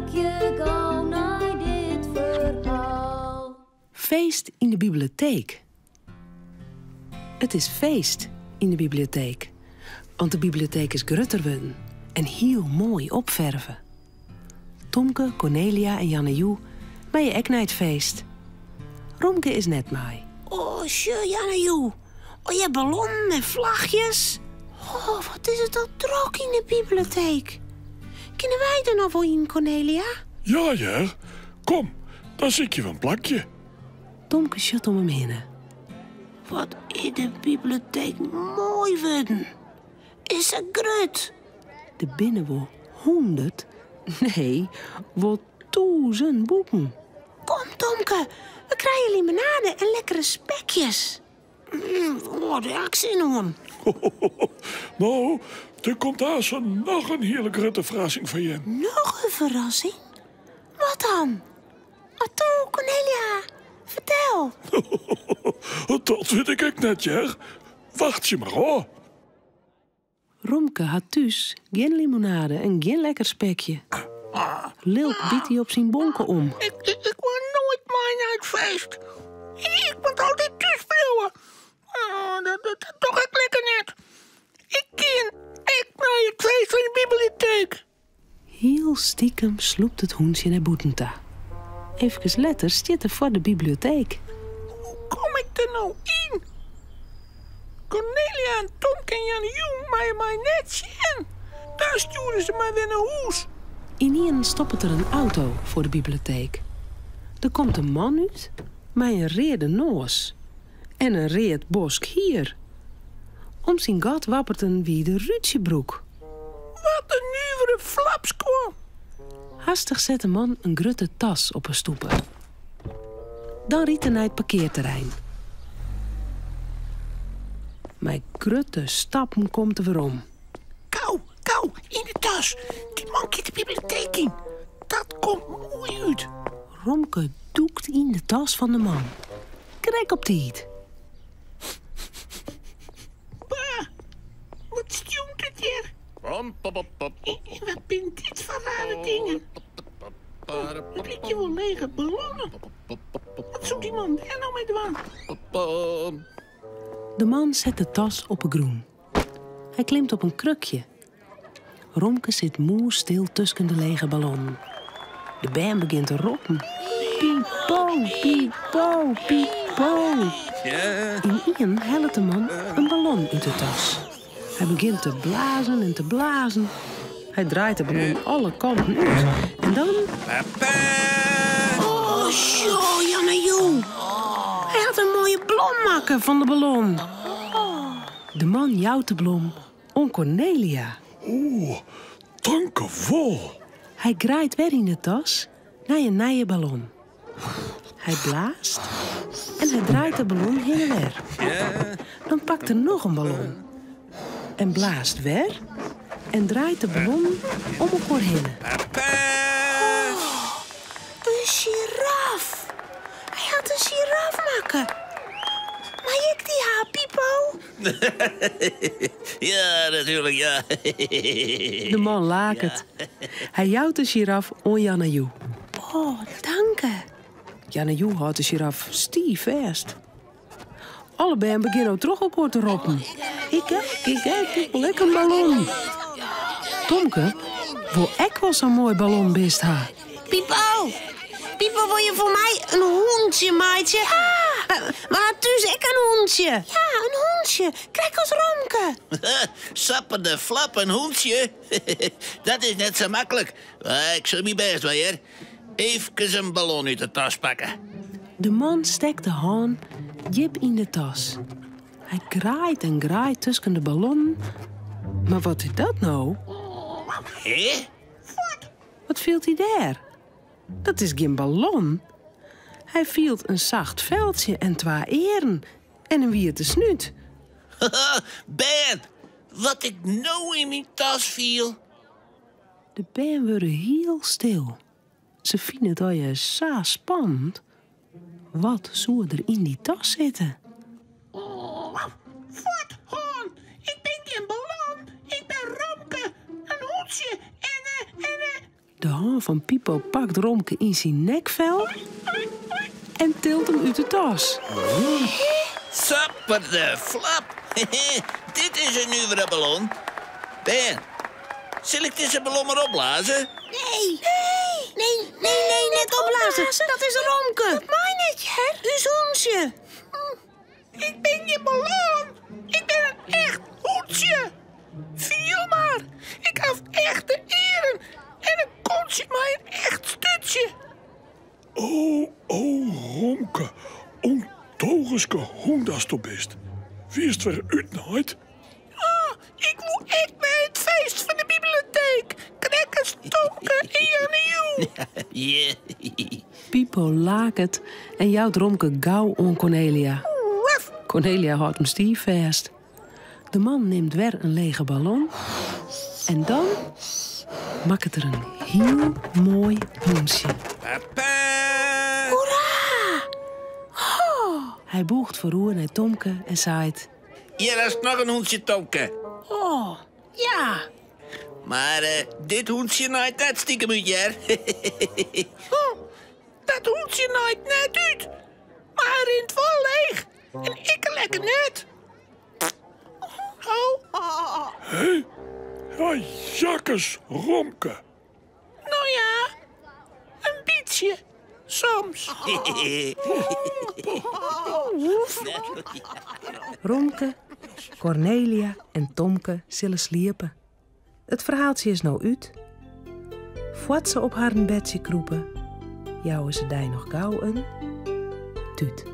Harkje gau nei dit ferhaal. Feest yn de biblioteek. It is feest yn de biblioteek, want de biblioteek is grutter wurden en hiel moai opferve. Tomke, Kornelia en Janne Joe meie ek nei it feest. Romke is net mei. Oh, sjoch Janne Joe. Oh, je ballonnen en vlagjes. Oh, wat is it al drok yn de biblioteek. Kinne wy der noch wol yn, Kornelia? Ja, hear. Kom, dan sykje we in plakje. Tomke sjocht om him hinne. Wat is de biblioteek moai wurden. Is se grut. Der binne wol 100, nee, wol 1000 boeken. Kom, Tomke, we krije limonade en lekkere spekjes. Oh, dêr ha ik sin oan. No, der komt aanst noch in hiele grutte ferrassing foar jim. Noch in ferrassing? Wat dan? Atoe, Kornelia, fertel. Dat wit ik ek net, hear. Wachtsje mar ôf. Romke hat thús gjin limonade en gjin lekker spekje. Lilk byt hy op syn bonke om. Ik, ik, ik wol noait mei nei it feest. Ik moat altyd thús bliuwe. Oh, dat, dat, dat doch ik lekker net. Ik kin ek nei it feest fan de biblioteek. Hiel stikem slûpt it hûntsje nei bûten ta. Efkes letter stiet er foar de biblioteek. Hoe kom ik der no yn? Kornelia en Tomke en Janne Joe meie my net sjen. Dan stjoere se my wer nei hûs. Ynienen stoppet der in auto foar de biblioteek. Der komt in man út mei in reade noas en in read bosk hier. Om syn gat wappert in wide rútsjebroek. Wat in nuvere flapskuon! Hastich set de man in grutte tas op 'e stoepe. Dan rydt er nei it parkearterrein. Mei grutte stappen komt er werom. Gau, gau, yn de tas. Dy man giet de biblioteek yn. Dat komt moai út. Romke dûkt yn de tas fan de man. Krekt op tiid. Bah, wat stjonkt it hjir. En wat binne dit foar rare dingen? It lykje wol lege ballonnen. Wat soe dy man dêr no mei dwaan? De man set de tas op 'e grûn. Hy klimt op in krukje. Romke sit mûsstil tusken de lege ballonnen. De bern begjint te roppen. Pipo, pipo, pipo. Ynienen hellet de man in ballon út de tas. Hy begjint te blazen en te blazen. Hy draait de ballon alle kanten út. En dan... Oh, sjoch, Janne Joe. Hy hat in moaie blom makke fan de ballon. De man jout de blom oan Kornelia. Oeh, tankewol. Hy graait wer yn de tas nei in nije ballon. Hy blaast en hy draait de ballon hinne en wer. Dan pakt er noch in ballon en blaast wer en draait de ballon om elkoar hinne. In giraf! Hy hat in giraf makke. Mei ik dy ha, Pipo? Ja, natuerlik, ja. De man laket. Hy jout de giraf oan Janne Joe. Oh, danke. Janne Joe hâldt de giraf stiif fêst. Alle bern begjinne no troch elkoar te roppen. Ik ek, ik ek, ik wol ek in ballon. Tomke wol ek wol sa'n moai ballonbist ha. Pipo, Pipo, wol je foar my in hûntsje meitsje? Ja! We ha thús ek in hûntsje. Ja, in hûntsje, krekt as Romke. Sappe de flap, in hûntsje? Dat is net sa maklik. Ik sil myn bêst dwaan, hear. Eefkes in ballon út de tas pakke. De man stekt de hân djip yn de tas. Hy graait en graait tusken de ballonnen. Mar wat is dat no? Hé? Wat fielt hy dêr? Dat is gjin ballon. Hy fielt in sacht feltsje en twa earen en in wiete snút. Bern, wat ik no yn myn tas fiel. De bern wurde hiel stil. Se fine it allegear sa spannend. Wat soe der yn dy tas sitte? Fuort, hân! Ik bin gjin ballon, ik bin Romke, in hûntsje en en. De De hân fan Pipo pakt Romke yn syn nekfel en tilt him út de tas. Sapper de flap! Dit is in nuvere ballon. Bern, sil ik dizze ballon mar opblaze? Nee. Nee, nee, nee, net opblaze. Dat is Romke. Dat mei net, hear. Us hûntsje. Ik bin gjin ballon. Ik bin in echt hûntsje. Fiel mar, ik haw echte earen en in kontsje mei in echt sturtsje. O, o, Romke, ûndogenske hûn datsto bist. Wiest wer útnaaid? Ah, ik woe ek nei it feest fan de bibleteek, krekt as Tomke en Jannejoe. Pipo laket en jout Romke gau oan Kornelia. Kornelia hâldt him stiif fêst. De man nimt wer in lege ballon en dan makket er in hiel moai hûntsje. Hoera! Oh. Hy bûcht foaroer nei Tomke en seit. Hjir hast noch in hûntsje, Tomke. Oh, ja. Mar dit hûntsje naait net stikem út, hear. Oh, dat hûntsje naait net út, mar hy rint wol leech en ik lekker net. Oh. Hé? Ja, jakkes, Romke. No ja, in bytsje. Soms. Romke, Kornelia en Tomke sille sliepe. It ferhaaltsje is no út. Foar't se op harren bedsje krûpe, jouwe se dy noch gau in tút.